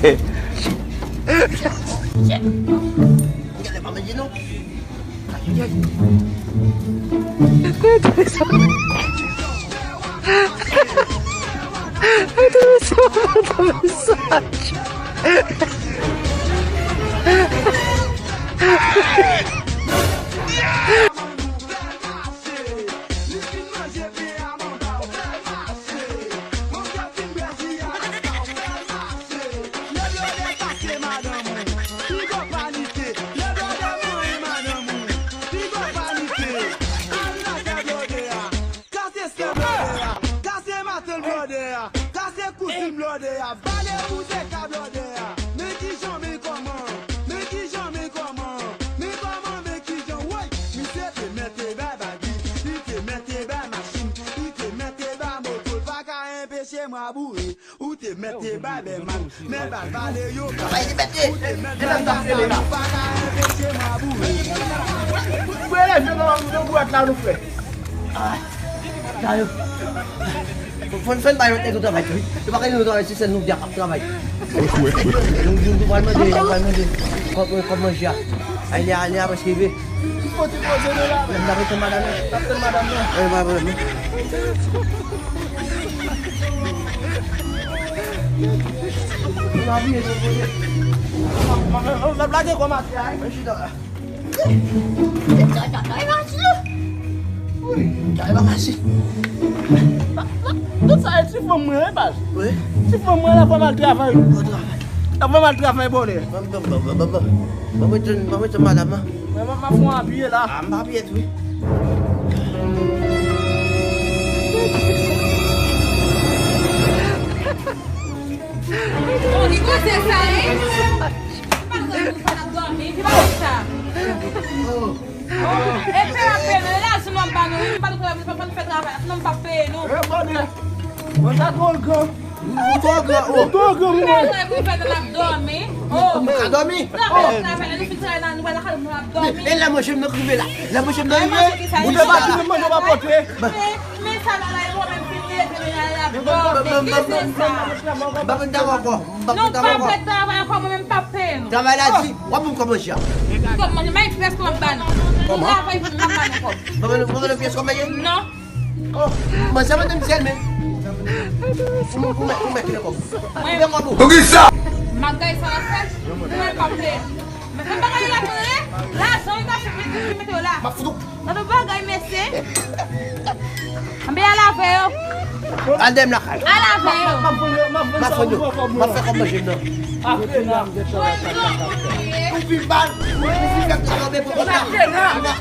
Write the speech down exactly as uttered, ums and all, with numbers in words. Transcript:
Gade pa manje non. Ay, ay. Lè blòdè pase madanm ou, piga w panike. Lè blòdè manyen madanm ou, piga w panike. Al nan kè blòdè a, kase sè blòdè a, kase matant blòdè a, kase kouzin blòdè a, vale boutèk a blòdè a. Men kijan, men kòman, men kijan, men kòman, men kòman, men kijan, woy! Misye te mèt te bay bagi, li te mèt te bay machin, li te mèt te bay moto, l pa ka enpeche mwen boure. Ou te mèt te bay bèman, men bal vale yo. Ou te mèt bay bèman, ou pa ka enpeche mwen boure. Ou eleve nan, nan bwat la, nou frè. Ah, sa yo. Fò n, fò n bay lòt nèg yo travay tou, wi. Yo pa ka di nou travay, se sèl nou ki ap travay. Nou, nou, nou pral mande, nou pral mande kòb, kòb manje a. Ay, lè a, lè a prèske rive. Pote poze nou la. N ap tann madanm nan. N ap tann madanm nan. Wi, pa pwoblèm. N ap vini, nou poze. M ap, m ap, m ap lage kò m atè a, wi. Mwen chita la. Kay pa mache. Wi, kay pa mache. Tout sa e ti fanm mwen, wi, baz. Wi. Ti fanm mwen, l ap fè m al travay. Bon travay. L ap fè m al travay bonè. Ban, ban, ban, ban, ban, ban. Ban mwen tann, ban mwen tann madanm nan. Mwen, mwen, mwen fè yon apiye la. Ah, m pa apiye tou, wi. Bon, ki koze sa ye? Pa nan nou fè n ap dòmi, ki bagay sa? Oh, e pè ap peye nou, e lajan nou ap ba nou, wi, nou pa nou travay, nou pa nou fè travay, sinon nou p ap peye nou. E bonè. Mwen sa twò gran. Ou twò gran, oh. Ou twò gran pou mwen. Travay pou fè nan ap dòmi. Oh. Ou ka dòmi? Travay, travay, lè nou fin travay nan, nou pral lakay nou ap dòmi. E lè manje m nan k rive la. Lè manje m nan rive. Ou te pati menm manje w pa pote. Men, men sa la la, e bon, menm fin leve, men la la dòmi. Ki se sa? M pa konn dakò ankò. M pa konn dakò ankò. Non, pa fè travay ankò, mwen menm pa peye nou. Travay la di, w ap ban m kòb manje a. Kòb manje, men pyès kòb m ap ba nou. Nou travay pou nou, m ap ba nou kòb. Ban m, ban m pyès kòb manje? Non. Oh, manje mwen menm sèl men. Ou, ou, ou mèt, ou mèt kile kòb. Kile kòb ou. Poukisa? Magay sa la fè, mwen pa vle. Men fè bagay la pou mwen, lajan wi ka fè mete, mete yo la. M ap fout ou. Nan tout bagay, mesye. Anben al avè yo. Al dèyè m lakay. Al avè yo. M ap vann yo, m ap vann sa pou pran kòb mwen. M ap fè kòb manje m nan. Apena. Ou vin bal, ou vin fè m travay pou kòb la.